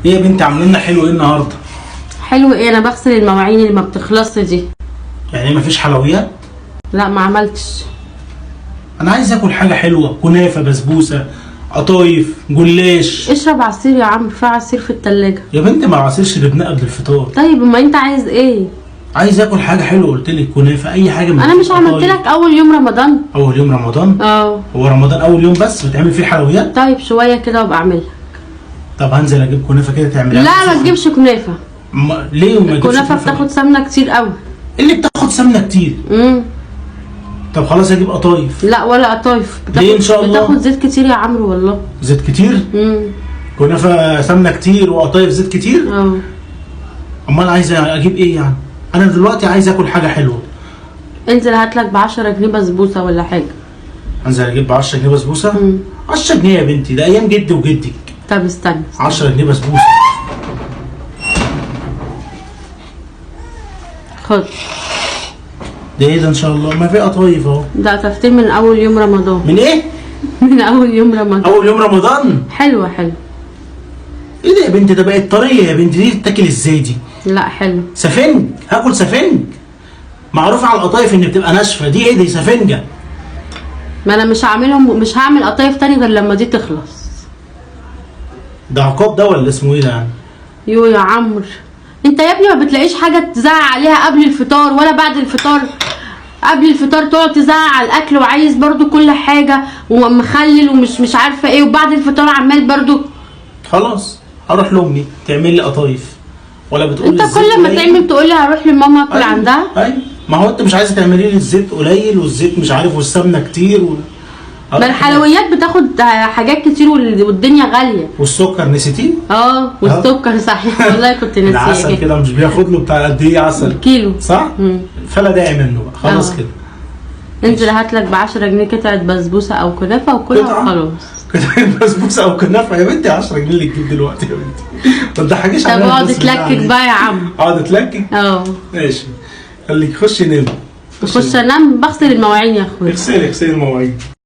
ايه يا بنتي عامله لنا حلو ايه النهارده؟ حلو ايه؟ انا بغسل المواعين اللي ما بتخلصش دي. يعني ايه مفيش حلويات؟ لا ما عملتش. انا عايز اكل حاجة حلوة، كنافه، بسبوسه، قطايف، جلاش. اشرب عصير يا عم، في عصير في التلاجة. يا بنتي ما العصير شربناه قبل الفطار. طيب ما انت عايز ايه؟ عايز اكل حاجة حلوة، قلت لك كنافه، اي حاجة من انا مش عملت قطايف. لك اول يوم رمضان؟ اول يوم رمضان؟ اه. هو رمضان اول يوم بس بتعمل فيه حلويات؟ طيب شوية كده وابقى اعملها. طب هنزل اجيب كنافه كده تعملها. لا ما تجيبش كنافه. ليه ما تجيبش الكنافه بتاخد سمنه كتير قوي. اللي بتاخد سمنه كتير؟ طب خلاص اجيب قطايف. لا ولا قطايف. ليه ان شاء الله؟ بتاخد زيت كتير يا عمرو والله. زيت كتير؟ كنافه سمنه كتير وقطايف زيت كتير؟ اه. امال عايز اجيب ايه يعني؟ انا دلوقتي عايز اكل حاجة حلوة. انزل هات لك ب 10 جنيه بسبوسه ولا حاجة. انزل اجيب ب 10 جنيه بسبوسه؟ 10 جنيه يا بنتي، ده ايام جدي وجدك. طب استنى. 10 جنيه بسبوسه. خد. ده ايه ده ان شاء الله؟ ما في قطايف اهو. ده قطفتين من اول يوم رمضان. من ايه؟ من اول يوم رمضان. اول يوم رمضان؟ حلوة حلوة. ايه ده يا بنتي؟ ده بقت طرية يا بنتي، دي تتاكل ازاي دي؟ لا حلو. سفنج، هاكل سفنج. معروف على القطايف ان بتبقى ناشفة، دي ايه دي؟ سفنجه. ما انا مش هعملهم، مش هعمل قطايف تاني غير لما دي تخلص. ده عقاب ده ولا اسمه ايه ده يعني؟ يو يا عمرو، انت يا ابني ما بتلاقيش حاجة تزعق عليها قبل الفطار ولا بعد الفطار. قبل الفطار تقعد تزعق على الاكل وعايز برضو كل حاجة ومخلل ومش مش عارفه ايه، وبعد الفطار عمال برضو. خلاص هروح لامي تعمل لي قطايف. ولا بتقول انت كل ما تعمل تقول لي هروح لماما اكل أيوة. عندها. ايوه ما هو انت مش عايزه تعملي لي الزيت قليل والزيت مش عارف والسمنه كتير ما الحلويات بتاخد حاجات كتير والدنيا غالية. والسكر نسيتيه؟ اه والسكر صحيح والله كنت ناسيه. العسل كده مش بياخد له بتاع قد ايه عسل؟ كيلو صح؟ فلا داعي منه بقى خلاص كده. انزل هات لك ب 10 جنيه قطعه بسبوسه او كنافه وكلها وخلاص. قطعه بسبوسه او كنافه يا بنتي 10 جنيه اللي تجيب دلوقتي يا بنتي. ما تضحكيش عليا. طب اقعد اتلكك بقى يا عم. اقعد اتلكك؟ اه ماشي خليك خشي نام. خش انام، بغسل المواعين يا اخويا. اغسلي اغسلي المواعين.